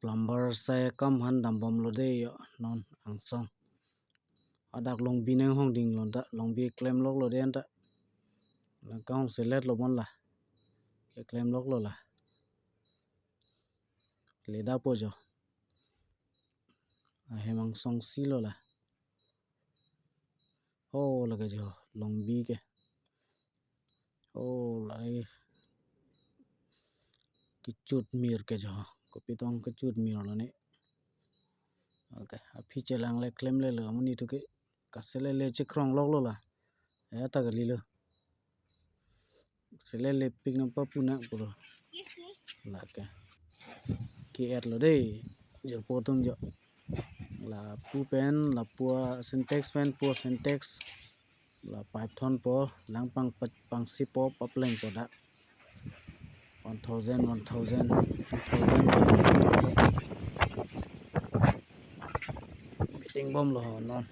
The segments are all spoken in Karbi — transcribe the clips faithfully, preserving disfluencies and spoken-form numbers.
Plumber sai kam han dambomlo de yo non angsong. Hadak longbi nang hong dinglo ta, longbi klemloklo de anta. Nang kahong selet lo bon la. Keklemloklo la. Leda po jo. Ahem angsong si lo la. Oh, lake jo longbi ke. Oh, lake kechut mir ke jo. Kopi tong kechut mir lo ne. Okay, aphi chelang le klemle lo amonit thu ke. Kaselele chekrongloklo la. Ya ta kalilo. Selele pik nang papu nang puro. Lake. Ke-et lo de. Jirpo atum jo. Lapu pen, lapu a-Sintex pen, pu Sintex. La pipe thon po, lang pang pet, pangsi po, papleng po dak. One thousand, one thousand, two thousand. Meeting bomlo non.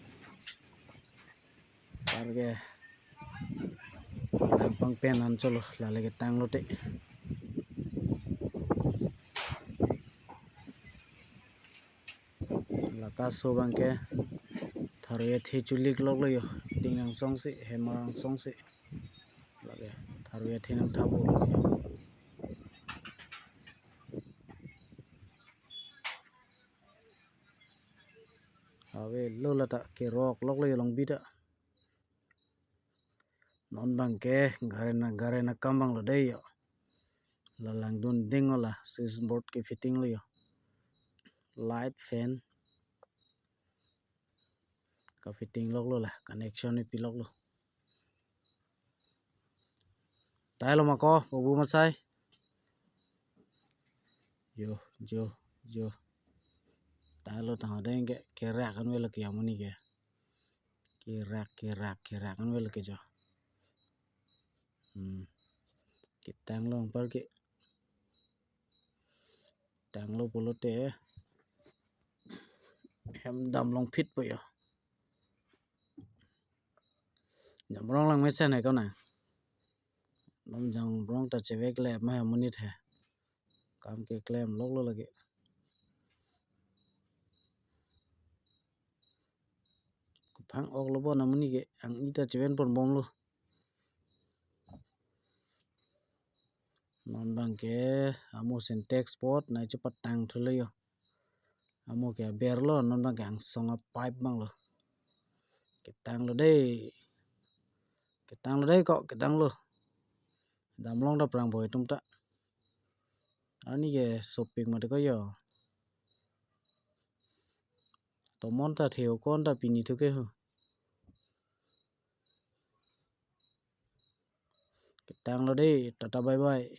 Parke lang pang pen an cholo, lale ketanglo te. La kaso abangke tharve athe chulikloklo yo. Ding angsong si, hemar angsong si. Lake tharve athe nang thaplo yo. Avelo la ta kerokloklo yo longbi ta. Non abangke gari na, gari na kam abang lo de yo. La langdun ding lo la, switch board ke fitting lo yo. Light, fan. Ka fitting loklo la, connection pi loklo. Tailo ma ko, babu masai. Jo, jo, jo. Tailo tang deng ke, kerak an velo ke amonit ke. Kerak, kerak, kerak an velo ke jo. Hmm. Ketanglo anparke. Tanglo pulote hem damlong phit po yo. Jamrong lang mesen hai ko na. Dom jamrong ta chevek le ma amonit he. Kam keklemloklo lake. Kophang-oklo bon amonit ke, ang-i ta cheven ponbomlo. Non abangke amo Sintex pot nai chepatang thulo yo. Amo ke berlo, non abangke angsong a-pipe abang lo. Ketanglo de. Ketanglo de ko, ketanglo. Damlong ta prang boy atum ta. Ani ke sopik mati ko yo. Tomon ta theo kon ta pini thu ke ho. Ketanglo de, tata bye bye.